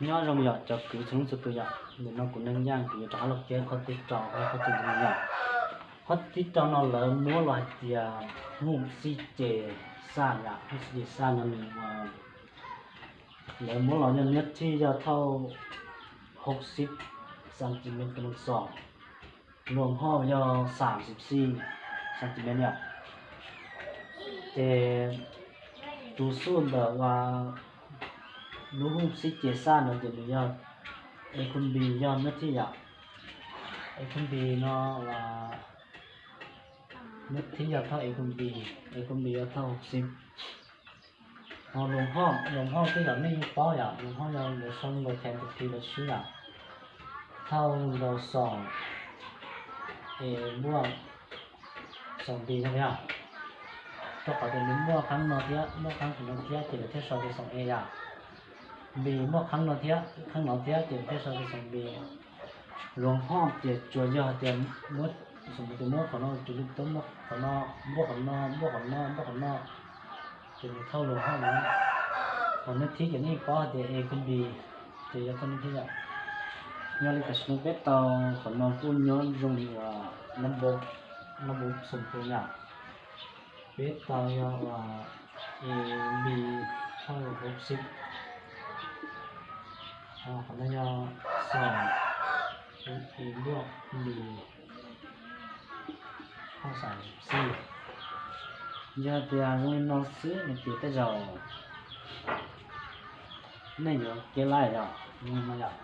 Nyob zoo yom cov kwv txhua leej txhua tus yom, nim no kuv Neeg Yaj kuv yuav rov qab los piav qhov thib rau, qhov thib rau no yom. Qhov thib rau no lawv muab los hais tias Hum Xib Ces Xaj yom, Hum Xib Ces Xaj no nws, lawv muab los yog niab thij yog thauj hauv xib centimeter, luag hoj yog xam xib xij centimeter yom. Ces tus xub ntawm uas lub Hum Xib Ces Xaj no ces nws yog A Khum Npis yog niab thij yom. A Khum Npis no, niab thij yog thauj A Khum Npis, A Khum Npis yog thauj hauv xib. Ho luag hoj, luag hoj twb yog nej yeej paub yom, luag hoj yog lawv sau nkaus them tus phis lawv swb yom. Thauj nkaus xoom es muaj xoom npis no yom. Rau qhov tias nws muaj qhab no thiab muaj qhab no thiab ces lawv thiaj sau tias xoom es yom. Npis muaj qhab no thiab qhab no thiab ces lawv thiaj sau tias xoom npis. Luag hoj ces tsuas yog hais tias muab, xoom npis ces muab qhov no, tus li tub muab qhov no, npuaj qhov no, npuaj qhov no, npuaj qhov no, ces nws thauj luag hoj no. Qhov niab thib ces nej paub hais tias A Khum Npis, ces yog thauj niab thib yom. Yog li tam sim no peb tau, qhov no kuj nyob zoo li uas nab npoo, nab npoo xoom pus yom. Peb tau yog uas A Npis thauj hauv xib. Qhov no yog xoom, A npuaj Npis thauj xam xij. Yog tias zoo li no xwb no ces tej zaum nej yuav keb laij yom, zoo li no yom.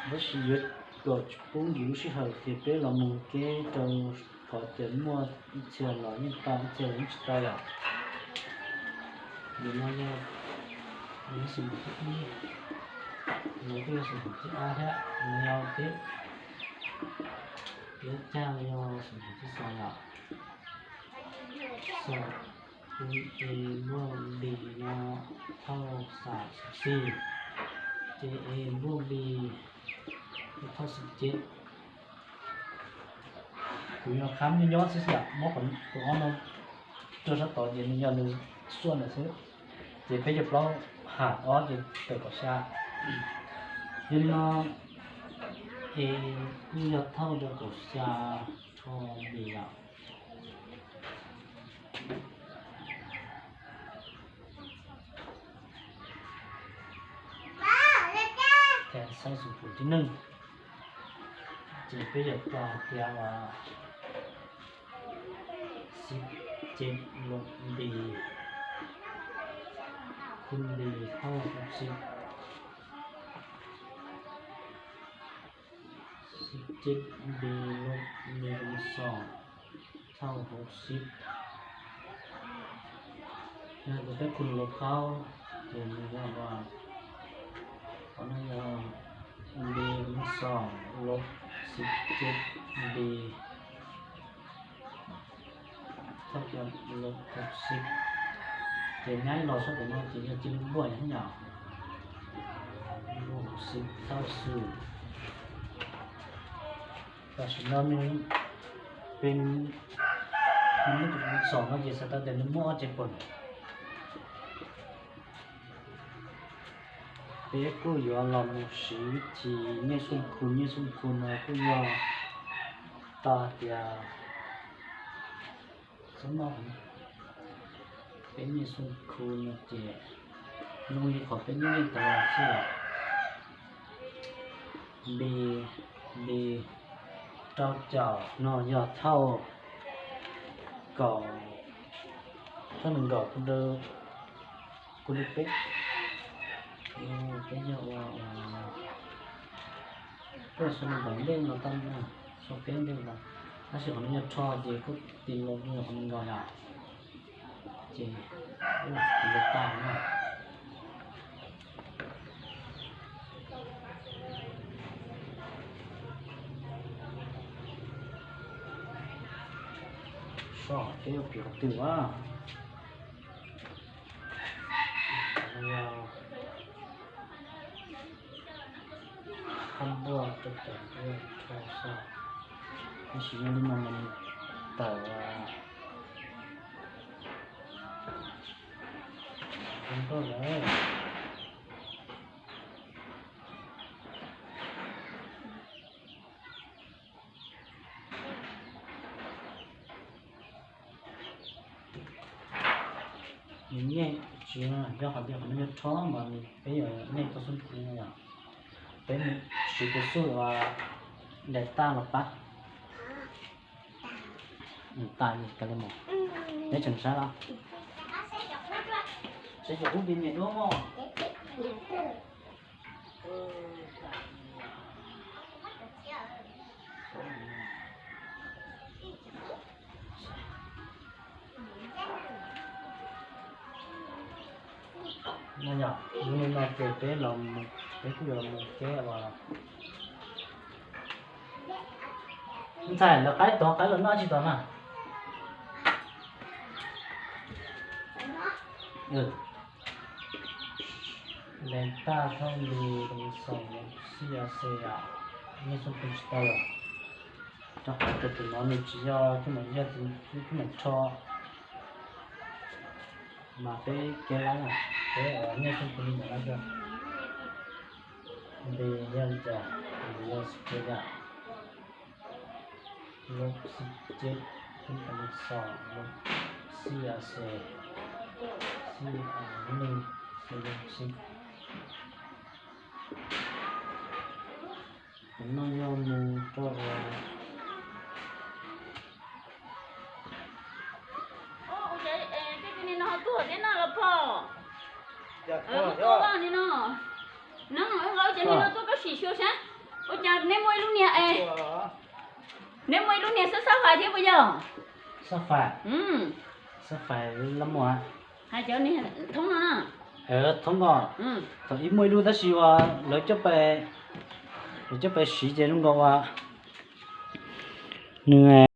Tab sis yuav kom tsis poob ntsis lub sij hawm ces peb los mus keb rau qhov tias muaj ib txhia los yeej tau, ib txhia los yeej tsis tau yom. Nim no yog xoom thib ib, no kuj yog xoom thib ab thiab, no yog peb, peb cag yog xoom thib xya yom. Xoom A npuaj Npis no thauj xam xij, ces A npuaj Npis thauj xam ceb. Kuv yuav qhab nyob nyob xwb xwb, muab qhov tus ob no rau sab tod ces nws yog nws xuaj ntawm xwb. Ces peb cov plaub ham ob ces tawm kom xya. Yog li no, A kuj yog thauj rau kaum xya rho Npis yom. Ces xaib xoom pus tib neeg, ces peb yuav tau tias uas xib ceb luam Npis, Khum Npis thauj xoom xib. Xib ceb Npis luam Npis xoom thauj hauv xib. Yog tias peb khum lub kaub ces nws yog uas, qhov no yog Npis xoom lub xib ceb Npis thauj cov lub hauv xib. Ces nyab los sab tom no ces yog cia li npuaj yom, npuaj hauv xib thauj xwm. Tam sim no nws, peb, nws muaj tus xoom no ces xav tau tias nws muaj ob ce pawg. Peb kuj yuav los mus siv vib thim nyej xub khu, nyej xub khu no kuj yog tau tias xub no peb nyej xub khu no ces zoo li qhov peb nyuaj nyuaj tas los xwb yom. Npis, Npis rau caum no yog thauj kaum, thauj nees nkaum, kuv li peb, peb yog ua, tuaj sau nees nkaum ntej no tau, sau peb ntej no, tab sis qhov no yog rho ces kuj tis los yog qhov nees nkaum yom. Ces ua kuv yuav tau na. Soj, peb yuav piav qhov twg a? Qhov no yog thauj npuaj rau caum npuaj rho xya, tab sis yog li no mas nws tawm nroj lawm. Nyej tsis yog qhov tias qhov no yog rhob mas peb yuav nyej tau xub ntiag no yom. Peb siv tus xuj uas daim taj los pab. Tas li ka li mus. Neb tseem saib los? Saib cov ub li niam duab mog. No yog, yog li no ces peb los, peb kuj yuav mus teb os. Ntxhais, lawv qaib tod qaib los noj tsis tau na. Daim taj thooj li, xoo, xib a xe, nyej xub pw tsis tau lawm. Rau qhov tias tus no nws tsis yog, tus no yog tus, tus no rho mas peb kev lab na, peb nyej xub pw li ntawd na. Npe yog li cas? Npe yog Siskelia, lub xib ceb, xib a xe, xib a, xib a, xib a, xib. Tus no yog mus rau, ua cas tej tug niag no ho tuag thiab no los phom? Mus tuaj vaj ni no. No, ua cas niag no tuaj koj sim xyuas saib. Ua cas neb muaj ib lub niag es, neb muaj ib lub niag xab xab fais thiab puas yog? Xab fais, xab fais lab muag. Hais cov niag thoob no na. Thoob no, thaum ub muaj ib lub tab sis uas lawv coj pais, lawv coj pais siv ces zoo nkaus uas nws